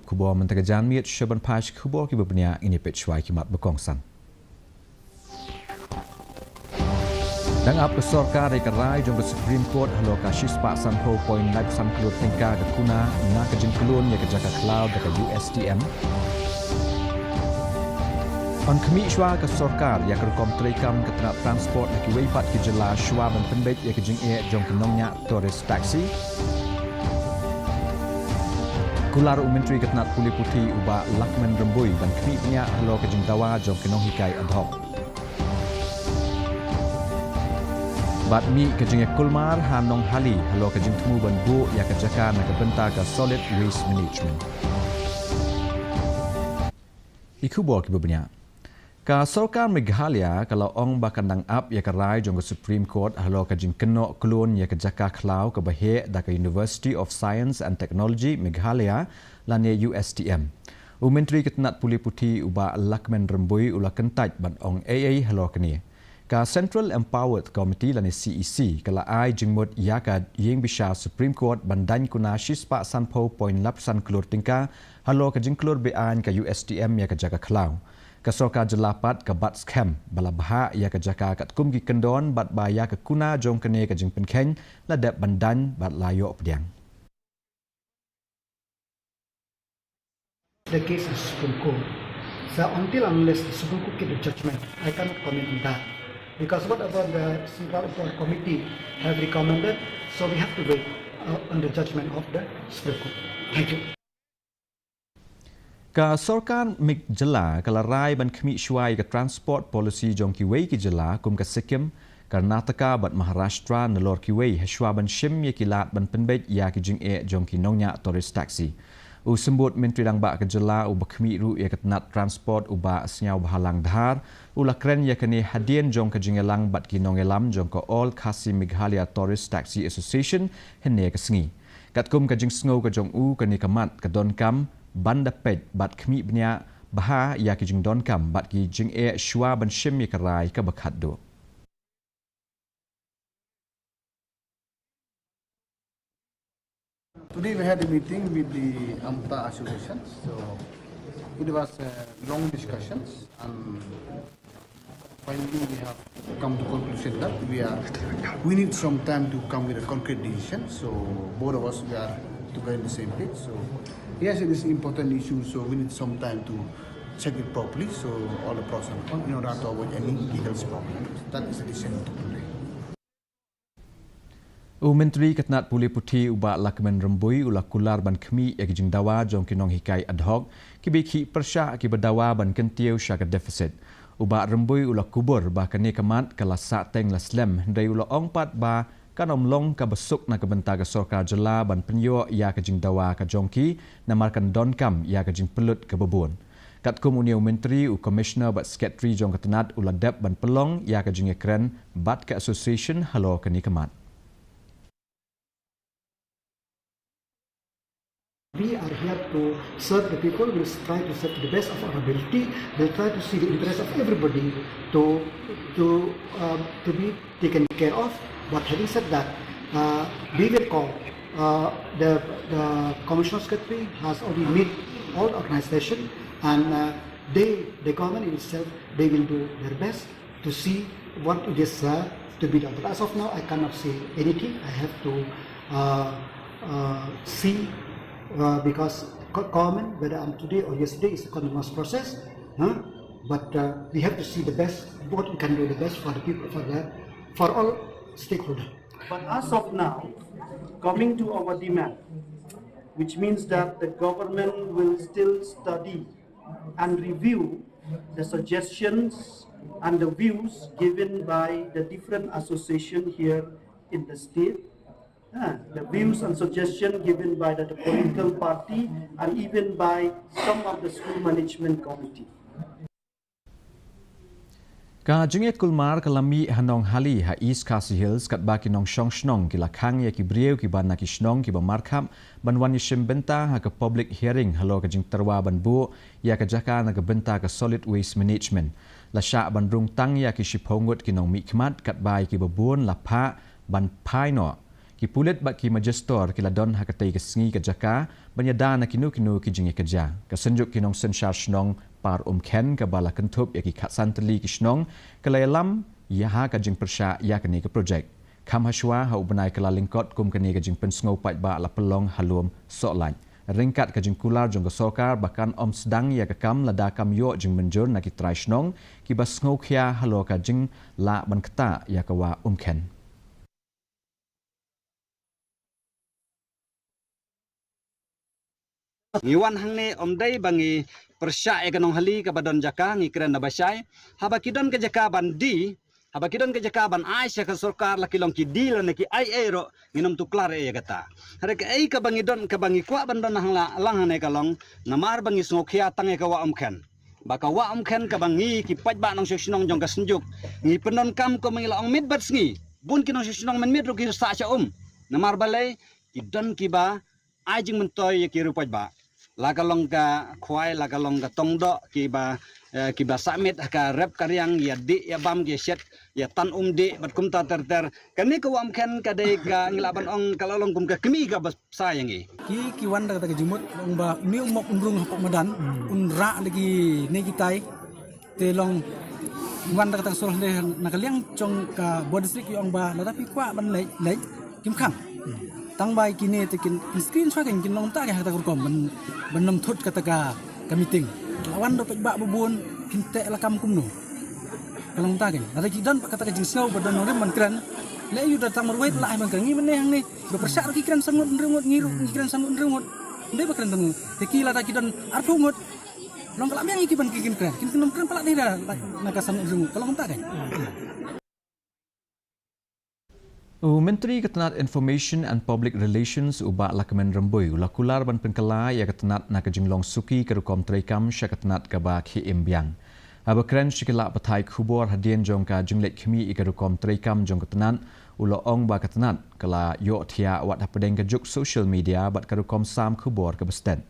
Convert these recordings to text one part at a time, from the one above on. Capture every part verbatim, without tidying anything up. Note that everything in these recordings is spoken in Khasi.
Khubor mynta ka janmiet, sha ban peit khubor kiba bniah, ngin ïa peit shuwa ki mat ba kongsan. Dang ap ka sorkar ïa ka rai jong ka Supreme Court halor ka shispah sanphew point lai phew san klur tyngka ka kuna na ka jingklun ïa ka jaka khlaw da ka U S T M. Yn khmih shuwa ka sorkar ïa ka rukom treikam ka tnat transport ha kiwei pat ki jylla shuwa ban pynbeit ïa ka jingeh jong ki nongñiah tourist taxi. Kular u Myntri ka tnat pule puthi u Bah Lahkmen Rymbui ban khmih bniah halor ka jingdawa jong ki nonghikai ad hoc. Bad mih ka jingïakulmar ha Nonghali halor ka jingthmu ban buh ïa ka jaka na ka bynta ka solid waste management. Ki khubor kiba bniah. Ka sorkar Meghalaya ka la ong ba kan dang ap ïa ka rai jong ka Supreme Court halor ka jingkynnoh klun ïa ka jaka khlaw kaba heh da ka University of Science and Technology Meghalaya lane U S T M. U Myntri ka tnat pule puthi u Bah Lahkmen Rymbui u la kyntait ban ong ei ei halor kane. Ka Central Empowered Committee lane C E C ka la ai jingmut ïa ka ïing bishar Supreme Court ban daiñ kuna shispah sanphew point lai phew san klur tyngka halor ka jingklur beaiñ ka U S T M ïa ka jaka khlaw. Ka sorkar jylla pat ka bat skhem ba la bhah ïa ka jaka katkum ki kyndon bad ba ïa ka kuna jong kane ka jingpynkheiñ la dep ban daiñ bad la ïoh pdiang. The case in Supreme Court. So until unless the Supreme Court give the judgment, I cannot comment on that. Because whatever the Central Appeal Committee have recommended, so we have to wait uh, on the judgment of the Supreme Court. Thank you. Ka sorkar Meghalaya ka la rai ban khmih shuwa ïa ka transport policy jong kiwei ki jylla kum ka Sikkim, Karnataka bad Maharashtra nalor kiwei ha shuwa ban shim ïa ki lad ban pynbeit ïa ki jingeh jong ki nongñiah tourist taxi. U Symbud Myntri Rangbah ka jylla uba khmih ruh ïa ka tnat transport u Bah Sniawbhalang Dhar u la kren ïa kane hadien jong ka jingïalang bad ki nongïalam jong ka All Khasi Meghalaya Tourist Taxi Association hynne ka sngi. Katkum ka jingsngew ka jong u, kane ka mat ka donkam ban da peit bad khmih bniah bha ïa ki jingdonkam bad ki jingeh shuwa ban shim ïa ka rai kaba khatduh. Today we had a meeting with the AMTA Association. So it was a long discussions, and finally we have come to conclusion that we are, we need some time to come with a concrete decision. So both of us, we are together in the same page. So yes, it is important issue. So we need some time to check it properly. So all the pros and cons in order to avoid any legal problem. That is the decision we took today. U Myntri ka tnat pule puthi u Bah Lahkmen Rymbui u la kular ban khmih ïa ki jingdawa jong ki nonghikai ad hoc kiba khih pyrshah kiba dawa ban kyntiew sha ka deficit. U Bah Rymbui u la kubur ba kane ka mat ka la sahteng la slem, hynrei u la ong pat ba kan ym long kaba suk na ka bynta ka sorkar jylla ban pynïoh ïa ka jingdawa ka jong ki namar kan donkam ïa ka jingpynlut kaba bun. Katkum une u Myntri, u Commissioner bad Secretary jong ka tnat u la dep ban pynlong ïa ka jingïakren bad ka association halor kane ka mat. We are here to serve the people. We'll try to serve to the best of our ability. We'll try to see the interest of everybody to to um, to be taken care of. But having said that, uh, we will call uh, the the commissioner secretary has already met all the organization, and uh, they the government in itself they will do their best to see what it is uh, to be done. But as of now, I cannot say anything. I have to uh, uh, see uh, because co- government, whether I'm today or yesterday, is a continuous process. Huh? But uh, we have to see the best, what we can do the best for the people, for the for all stakeholders. But as of now, coming to our demand, which means that the government will still study and review the suggestions and the views given by the different association here in the state, uh, the views and suggestions given by the, the political party and even by some of the school management committee. Ka jingïakulmar ka la mih ha Nonghali ha East Khasi Hills katba ki nongshong shnong ki la khang ïa ki briew kiba na ki shnong kiba markhap ban wan ïashim bynta ha ka public hearing halor ka jingtyrwa ban buh ïa ka jaka na ka bynta ka solid waste management. La shah ban rung tang ïa ki shiphew ngut ki nongmihkhmat katba ïa kiba bun la phah ban phai noh. Ki pulit bad ki majistor ki la don ha katei ka sngi ka jaka ban ïada na kino kino ki jingïakajia. Ka Synjuk ki Nongsynshar Shnong Par Umkhen, kaba la kynthup ïa ki khatsan tylli ki shnong, ka la ïalam ïa ha ka jingpyrshah ïa kane ka projek. Kham hashwa ha u bnai Kyllalyngkot kum kane ka jingpynsngew paidbah la pynlong ha Lum Sohlait. Ryngkat ka jingkular jong ka sorkar ba kan ym sdang ïa ka kam lada kam ïoh jingmynjur na ki trai shnong kiba sngewkhia halor ka jinglah ban ktah ïa ka Wah Umkhen. Ngi wan hangne ym dei ba ngi pyrshah ïa ka nonghali kaba don jaka, ngi kren da ba shai. Haba ki don ka jaka ban die, haba ki don ka jaka ban ai sha ka sorkar, la ki long ki die lane ki ai ei ruh, ngin ym tuklar ei ïa kata. Hynrei kaei kaba ngi don, kaba ngi kwah ban don hang la, lang hangne ka long, namar ba ngi sngewkhia tang ïa ka Wah Umkhen. Ba ka Wah Umkhen kaba ngi ki paidbah nongshong shnong jong ka Synjuk ngi pyndonkam kum ngi la ong miet bad sngi. Bun ki nongshong shnong mynmiet ruh ki sah sha um. Namar balei? Ki don kiba ai jingmyntoi ïa ki riew paidbah. La ka long ka khwai, la ka long ka tongdoh, kiba, eh, kiba sah miet ha ka rep ka riang, ïa dih ïa bam, ïa shet, ïa tan um dih bad kumta ter ter. Kane ka Wah Umkhen ka dei ka, ngi lah ban ong ka la long kum ka kmie kaba sah ïa ngi. Ki, ki wan da kata ka jingmut, ong ba une u mok un rung hapoh madan, un rah da kine kitai. Te long wan da kata ka sur hynrei na ka liang jong ka Border District ki ong ba lada phi kwah ban leit, leit, kim khang. Tang ba kine te kin, kin screen shot, kin, kin long ta ka ha kata ka rukom ban, ban nym thut kata ka, ka meeting. La wan da paidbah ba bun, kin teh lakam kumno. Ka long ta ka. Lada ki don pat kata ka jingsngew ba don nongrim ban kren. Leh ïa u da tang marwei la ai ban kren, ngi mynne hangne. Ba pyrshah ruh ki kren san ngut hynriew ngut, ngi ruh ngi kren san ngut hynriew ngut. Ym dei ba kren san ngut. Te ki lada ki don arphew ngut. Long ka la biang ïa ki ban ki kin kren. Kin kin kren palat dei da na ka san ngut hynriew ngut. Ka long kumta ka. U Myntri ka tnat Information and Public Relations, u Bah Lahkmen Rymbui, u la kular ban pynkylla ïa ka tnat na ka jinglong suki ka rukom treikam sha ka tnat kaba khie im biang. Haba kren sha ki lad pathai khubor hadien jong ka jingleit khmih ïa ka rukom treikam jong ka tnat, u la ong ba ka tnat ka la ïohthiah wat hapdeng ka juk social media bad ka rukom sam khubor kaba stet.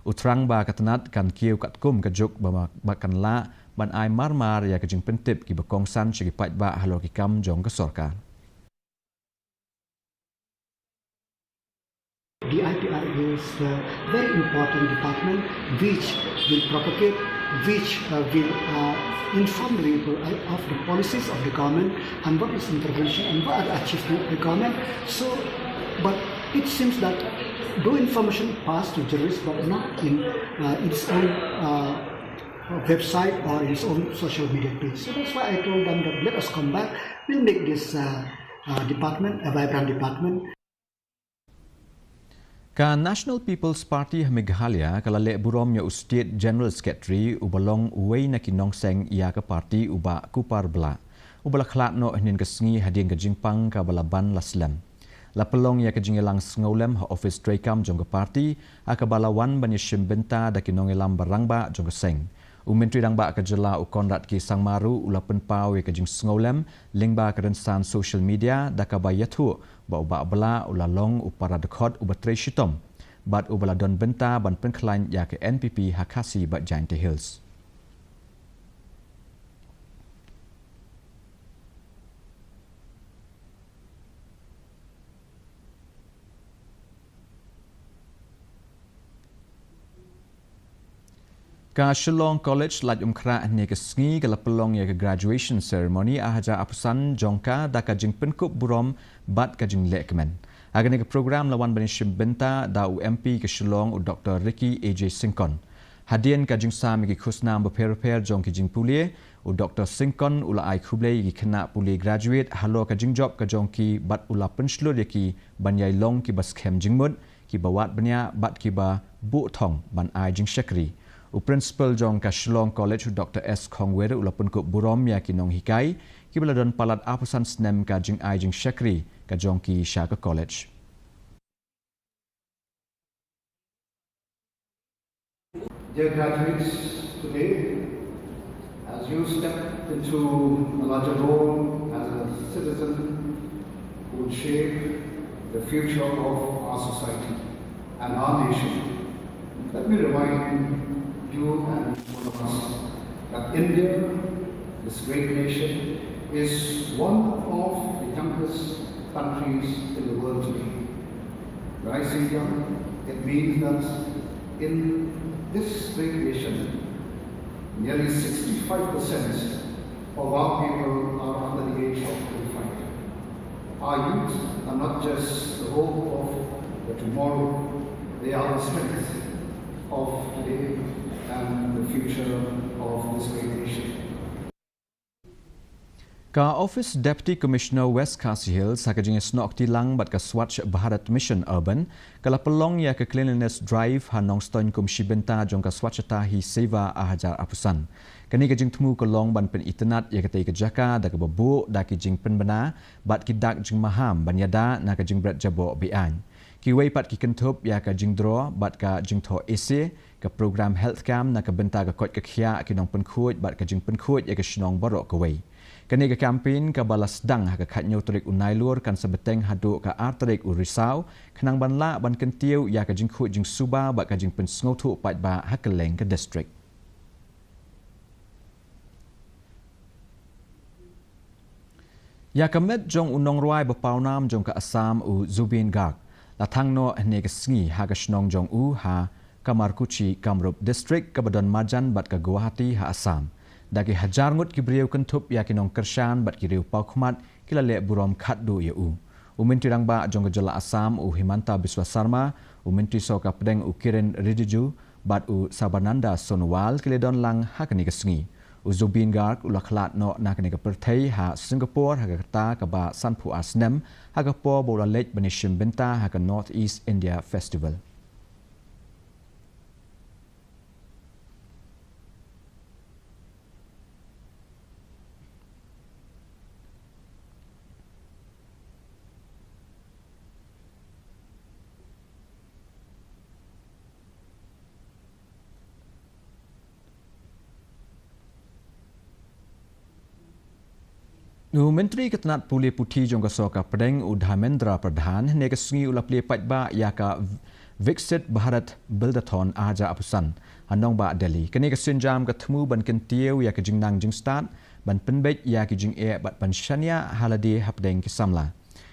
U thrang ba ka tnat kan kiew katkum ka juk ba, ba kan lah ban ai mar mar ïa ka jingpyntip kiba kongsan sha ki paidbah halor ki kam jong ka sorkar. D I P R is a very important department which will propagate, which, uh, will, uh, inform the people, uh, of the policies of the government and what is intervention and what are the achievement of the government. So, but it seems that though information pass to journalists, but not in, uh, its own, uh, website or its own social media page. So that's why I told them that let us come back, we'll make this, uh, uh, department a vibrant department. Ka National People's Party ha Meghalaya ka la leh burom ïa u State General Secretary uba long uwei na ki nongseng ïa ka party, u Bah Kupar Blah, uba la khlad noh hynnin ka sngi hadien ka jingpang kaba la ban la slem. La pynlong ïa ka jingïalang sngewlem ha ophis treikam jong ka party, ha kaba la wan ban ïashim bynta da ki nongïalam ba rangbah jong ka seng. U Myntri Rangbah ka jylla, u Conrad K Sangma ruh u la pynpaw ïa ka jingsngewlem lyngba ka rynsan social media, da kaba ïathuh ba u Bah Blah u la long u para dkhot uba trei shitom bad uba la don bynta ban pynkhlaiñ ïa ka N P P ha Khasi bad Jaintia Hills. Ka Shillong College Laitumkhrah hynne ka sngi ka la pynlong ïa ka graduation ceremony ar hajar arphew san jong ka da ka jingpynkup burom bad ka jinglehkmen. Ha kane ka program la wan ban ïashim bynta da u M P ka Shillong, u Doctor Ricky A J Syngkon. Hadien ka jingsam ïa ki khusnam bapher bapher jong ki jingpule, u Doctor Syngkon u la ai khublei ïa ki khynnah pule graduate halor ka jingjop ka jong ki bad u la pynshlur ïa ki ban ïai long kiba skhem jingmut, kiba wad bniah bad kiba buh thong ban ai jingshakri. U Principal jong ka Shillong College, u Doctor S Khongwir, u la pynkup burom ïa ki nonghikai kiba la don palat arphew san snem ka jingai jingshakri ka jong ki sha ka college. Dear graduates, today, as you step into a larger role as a citizen who will shape the future of our society and our nation, let me remind you and all of us that India, this great nation, is one of the youngest countries in the world today. When I say young, it means that in this great nation, nearly sixty-five percent of our people are under the age of twenty-five. Our youth are not just the hope of the tomorrow, they are the strength of today and the future of this great nation. Ka Office Deputy Commissioner West Khasi Hills ha ka jingïasnoh kti lang bad ka Swachh Bharat Mission Urban ka la pynlong ïa ka Cleanliness Drive ha Nongstoiñ kum shi bynta jong ka Swachhata Hi Seva ar hajar arphew san. Kane ka jingthmu ka long ban pynitynnad ïa katei ka jaka da kaba buh da ki jingpynbna bad ki dak jingmaham ban ïada na ka jingbret jaboh be-aiñ. Kiwei pat ki kynthup ïa ka jingdro bad ka jingthoh essay, ka program health camp na ka bynta ka koit ka khiah ki nongpynkhuid bad ka jingpynkhuid ïa ka shnong baroh kawei. Kane ka campaign kaba la sdang ha ka khathynñiew tarik u Nailur kan sa bteng haduh ka ar tarik u Risaw, khnang ban lah ban kyntiew ïa ka jingkhuid jingsuba bad ka jingpynsngewthuh paidbah ha kylleng ka district. Ïa ka met jong u nongrwai ba pawnam jong ka Assam u Zubeen Garg la thang noh hynne ka sngi ha ka shnong jong u ha Kamarkuchi, Kamrup District, kaba don marjan bad ka Guwahati ha Assam. Da ki hajar ngut ki briew kynthup ïa ki nongkyrshan bad ki riew pawkhmat ki la leh burom khatduh ïa u. U Myntri Rangbah jong ka jylla Assam u Himanta Biswa Sarma, u Myntri Sorkar Pdeng u Kiren Rijiju, bad u Sarbananda Sonowal ki la don lang ha kane ka sngi. U Zubeen Garg u la khlad noh na kane ka pyrthei ha Singapore ha ka rta kaba sanphew ar snem, ha ka por ba u la leit ban ïashim bynta ha ka North East India Festival. U Myntri ka tnat pule puthi jong ka Sorkar Pdeng u Dharmendra Pradhan hynne ka sngi u la plie paidbah ïa ka Viksit Bharat Buildathon ar hajar arphew san ha nongbah Delhi. Kane ka sienjam ka thmu ban kyntiew ïa ka jingnang jingstad, ban pynbeit ïa ki jingeh bad ban shaniah ha lade hapdeng ki samla.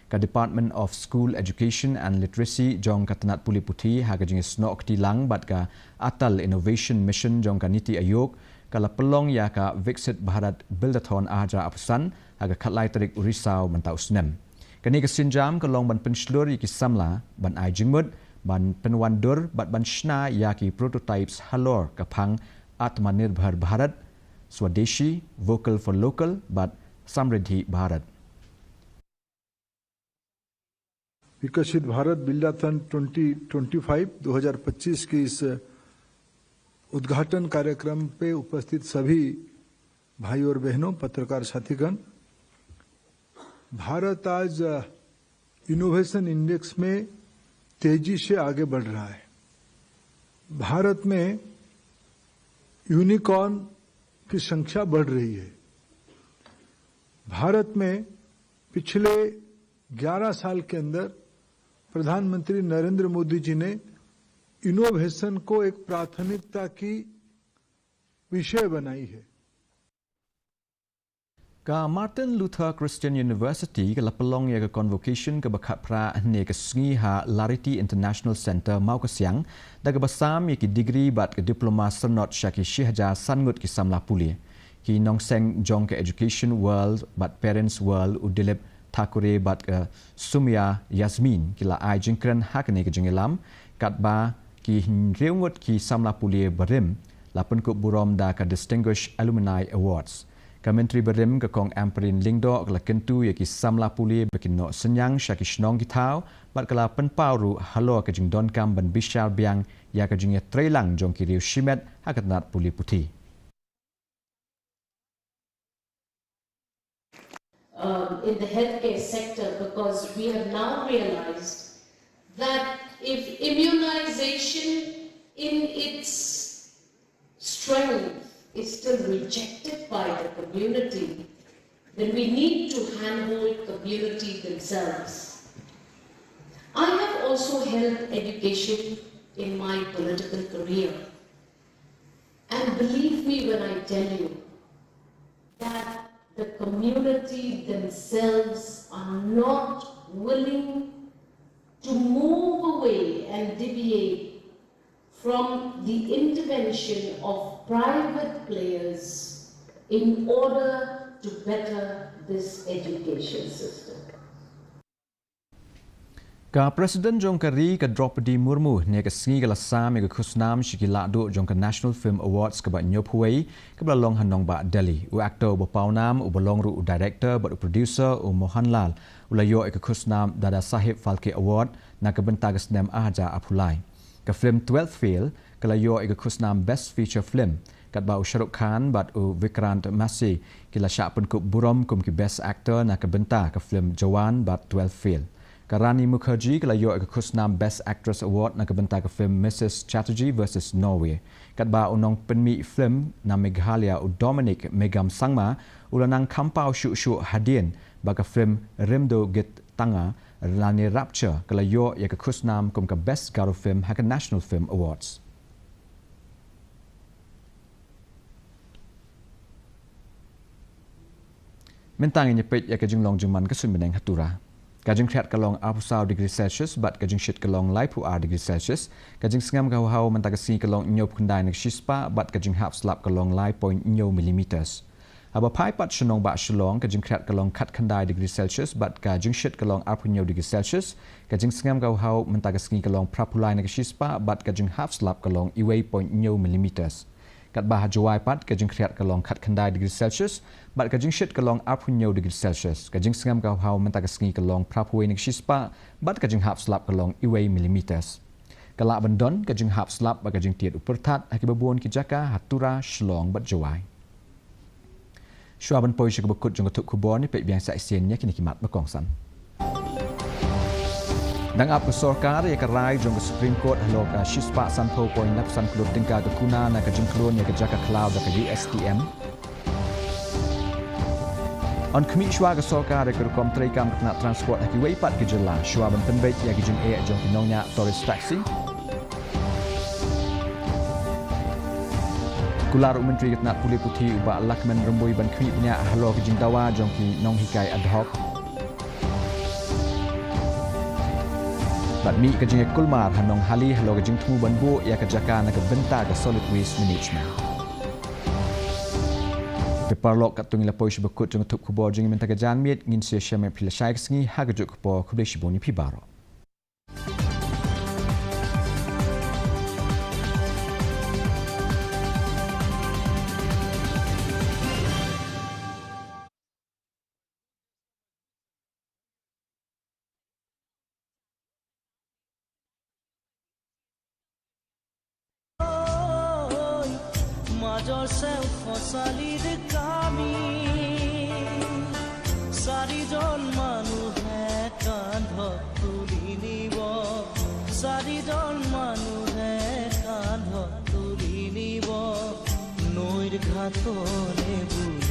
Ka Department of School Education and Literacy jong ka tnat pule puthi ha ka jingïasnoh kti lang bad ka Atal Innovation Mission jong ka NITI Aayog ka la pynlong ïa ka Viksit Bharat Buildathon ar hajar arphew san ha ka khatlai tarik u Risaw mynta u snem. Kane ka sienjam ka long ban pynshlur ïa ki samla ban ai jingmut, ban pynwandur bad ban shna ïa ki prototypes halor ka phang Atmanirbhar Bharat, Swadeshi, Vocal for Local bad Samriddhi Bharat. विकसित भारत बिल्डाथन ट्वेंटी ट्वेंटी फ़ाइव, दो हज़ार पच्चीस के इस उद्घाटन कार्यक्रम पे उपस्थित सभी भाई और बहनों, पत्रकार साथीगण, भारत आज इनोवेशन इंडेक्स में तेजी से आगे बढ़ रहा है। भारत में यूनिकॉर्न की संख्या बढ़ रही है। भारत में पिछले ग्यारह साल के अंदर प्रधानमंत्री नरेंद्र मोदी जी ने इनोवेशन को एक प्राथमिकता की विषय बनाई है। Ka Martin Luther Christian University ka la pynlong ïa ka convocation kaba khatphra hynne ka sngi ha Lariti International Centre, Mawkasiang, da kaba sam ïa ki degree bad ka diploma syrnod sha ki shi hajar san ngut ki samla pule. Ki nongseng jong ka Education World bad Parents World, u Dilip Thakore bad ka Sumya Yasmin ki la ai jingkren ha kane ka jingïalam, katba ki hynriew ngut ki samla pule barim la pynkup burom da ka Distinguished Alumni Awards. Ka Myntri barim ka Kong Ampareen Lyngdoh ka la kyntu ïa ki samla pule ba kin noh synñiang sha ki shnong ki thaw bad ka la pynpaw ruh halor ka jingdonkam ban bishar biang ïa ka jingïatreilang jong ki riew shimet ha ka tnat pule puthi. Um, in the healthcare sector, because we have now realized that if immunization in its strength is still rejected by the community, then we need to handhold community themselves. I have also held education in my political career. And believe me when I tell you that The community themselves are not willing to move away and deviate from the intervention of private players in order to better this education system. Ka President jong ka ri, ka Droupadi Murmu, hynne ka sngi ka la sam ïa ka khusnam sha ki lahduh jong ka National Film Awards kaba hynñiewphew wei kaba la long ha nongbah Delhi. U actor uba pawnam, uba long ruh u director bad u producer, u Mohanlal, u la ïoh ïa ka khusnam Dada Saheb Phalke Award na ka bynta ka snem arhajar arphew lai. Ka film Twelfth Fail ka la ïoh ïa ka khusnam Best Feature Film, katba u Shah Rukh Khan bad u Vikrant Massey ki la shah pynkup burom kum ki Best Actor na ka bynta ka film Jawan bad Twelfth Fail. Ka Rani Mukherjee ka la ïoh ïa ka khusnam Best Actress Award na ka bynta ka film Missus Chatterjee versus Norway. Katba u nongpynmih film na Meghalaya, u Dominic Megam Sangma, u la nang kham paw shuh shuh hadien ba ka film Rimdo Git Tanga lane Rapture ka la ïoh ïa ka khusnam kum ka Best Garo Film ha ka National Film Awards. Mynta ngin ïa peit ïa ka jinglong jingman ka suiñ bneng ha Tura. Ka jingkhriat ka long arphew saw degree Celsius bad ka jingshit ka long laiphew ar degree Celsius. Ka jingsngem ka haw haw mynta ka sngi ka long hynñiewphew khyndai na ka shispah bad ka jinghap slap ka long lai point hynñiew millimeters. Haba phai pat sha nongbah Shillong, ka jingkhriat ka long khatkhyndai degree Celsius bad ka jingshit ka long arphew hynñiew degree Celsius. Ka jingsngem ka haw haw mynta ka sngi ka long phraphew lai na ka shispah bad ka jinghap slap ka long uwei point hynñiew millimeters. Katba ha Jowai pat, ka jingkhriat ka long khatkhyndai degree Celsius bad ka jingshit ka long arphew hynñiew degree Celsius. Ka jingsngem ka haw haw mynta ka sngi ka long phraphew wei na ka shispah bad ka jinghap slap ka long uwei millimeters. Ka lah ban don ka jinghap slap bad ka jingtied u pyrthat ha kiba bun ki jaka ha Tura, Shillong bad Jowai. Shuwa ban poi sha kaba kut jong ka thup khubor, ngin peit biang sa shisien ïa kine ki mat ba kongsan. Dang ap ka sorkar ïa ka rai jong ka Supreme Court halor ka shispah sanphew point laiphew san klur tyngka ka kuna na ka jingkhlun ïa ka jaka khlaw da ka U S T M. Yn khmih shuwa ka sorkar ïa ka rukom treikam ka tnat transport ha kiwei pat ki jylla shuwa ban pynbeit ïa ki jingeh jong ki nongñiah tourist taxi. Kular u Myntri ka tnat pule puthi u Bah Lahkmen Rymbui ban khmih bniah halor ka jingdawa jong ki nonghikai ad hoc. Bad mih ka jingïakulmar ha Nonghali halor ka jingthmu ban buh ïa ka jaka na ka bynta ka solid waste management. Te paralok, katto ngi la poi sha ba kut jong ka thup khubor jong ngi mynta ka janmiet, ngin sa ïashem ïa phi lashai ka sngi ha kajuh ka por. Khublei shibun ïa phi baroh. মাজৰ চেও খচালিৰ কামি, চাৰিজন মানুহে কান্ধত তুলি নিব, চাৰিজন মানুহে কান্ধত তুলি নিব, নৈৰ ঘাটলে বুলি।